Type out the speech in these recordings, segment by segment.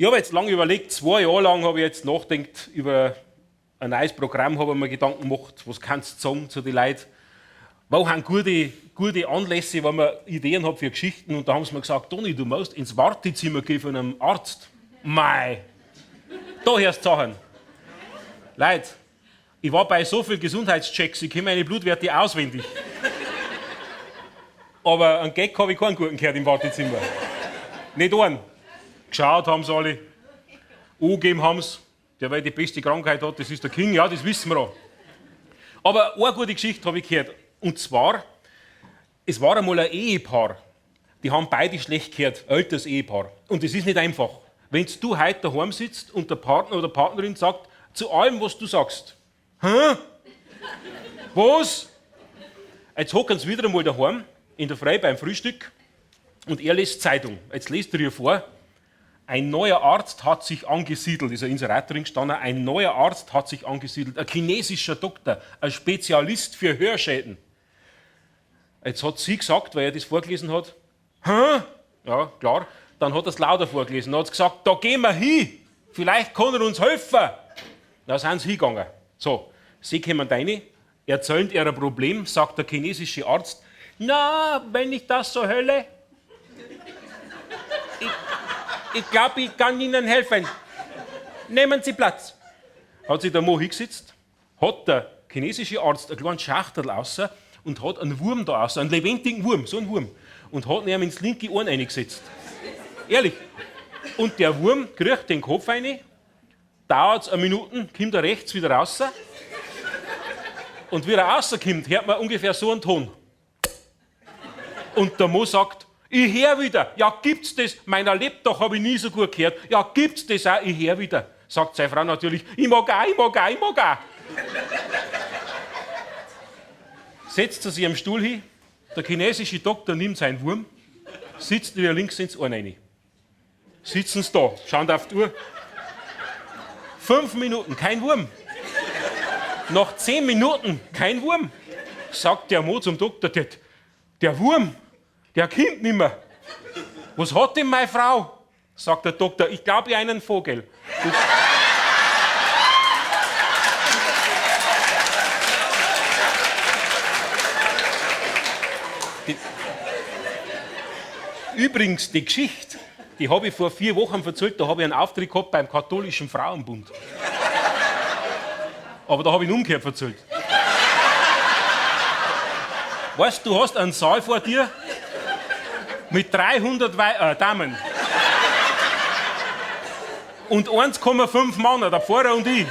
Ich habe jetzt lange überlegt, 2 Jahre lang habe ich jetzt nachgedacht über ein neues Programm, habe ich mir Gedanken gemacht, was kannst du sagen zu den Leuten? Wo haben gute, gute Anlässe, wenn man Ideen hat für Geschichten? Und da haben sie mir gesagt, Toni, du musst ins Wartezimmer gehen von einem Arzt. Mei, da hörst du Sachen. Leute, ich war bei so vielen Gesundheitschecks, ich kenne meine Blutwerte auswendig. Aber einen Gag habe ich keinen guten gehört im Wartezimmer. Nicht einen. Geschaut haben sie alle. Angegeben haben sie. Der, weil die beste Krankheit hat, das ist der King. Ja, das wissen wir auch. Aber eine gute Geschichte habe ich gehört. Und zwar, es war einmal ein Ehepaar. Die haben beide schlecht gehört, älteres Ehepaar. Und es ist nicht einfach. Wenn du heute daheim sitzt und der Partner oder Partnerin sagt, zu allem, was du sagst, hä? Was? Jetzt hocken sie wieder einmal daheim, in der Früh beim Frühstück, und er liest Zeitung. Jetzt liest er ihr vor, ein neuer Arzt hat sich angesiedelt, ist ein Inserat drin gestanden, ein neuer Arzt hat sich angesiedelt, ein chinesischer Doktor, ein Spezialist für Hörschäden. Jetzt hat sie gesagt, weil er das vorgelesen hat, hä? Ja, klar. Dann hat er es lauter vorgelesen. Dann hat sie gesagt, da gehen wir hin, vielleicht kann er uns helfen. Da sind sie hingegangen. So, sie kommen rein, erzählen ihr Problem, sagt der chinesische Arzt, na, wenn ich das so höre, ich glaube, ich kann Ihnen helfen. Nehmen Sie Platz. Hat sich der Mo hingesetzt, hat der chinesische Arzt einen kleinen Schachtel raus und hat einen Wurm da raus, einen lebendigen Wurm, so einen Wurm, und hat ihn ins linke Ohr reingesetzt. Ehrlich. Und der Wurm kriecht den Kopf rein, dauert eine Minute, kommt er rechts wieder raus. Und wie er rauskommt, hört man ungefähr so einen Ton. Und der Mo sagt, ich hör wieder. Ja, gibt's das? Meiner Lebtag habe ich nie so gut gehört. Ja, gibt's das auch? Ich hör wieder. Sagt seine Frau natürlich, ich mag auch, ich mag auch, ich mag auch. Setzt er sich am Stuhl hin, der chinesische Doktor nimmt seinen Wurm, sitzt wieder links ins Ohr rein. Sitzen sie da, schauen auf die Uhr. 5 Minuten, kein Wurm. Nach 10 Minuten, kein Wurm. Sagt der Mo zum Doktor, der Wurm, der kommt nimmer. Was hat denn meine Frau? Sagt der Doktor, ich glaube einen Vogel. Das die, übrigens, die Geschichte, die habe ich vor 4 Wochen erzählt, da habe ich einen Auftritt gehabt beim Katholischen Frauenbund. Aber da habe ich ihn umgekehrt erzählt. Weißt du, hast einen Saal vor dir mit 300 Wei Damen. Und 1,5 Männer, der Pfarrer und ich.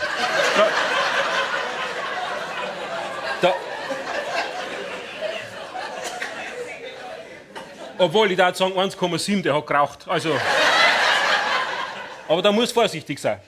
Da, obwohl, ich darf sagen 1,7, der hat geraucht. Also, aber da muss vorsichtig sein.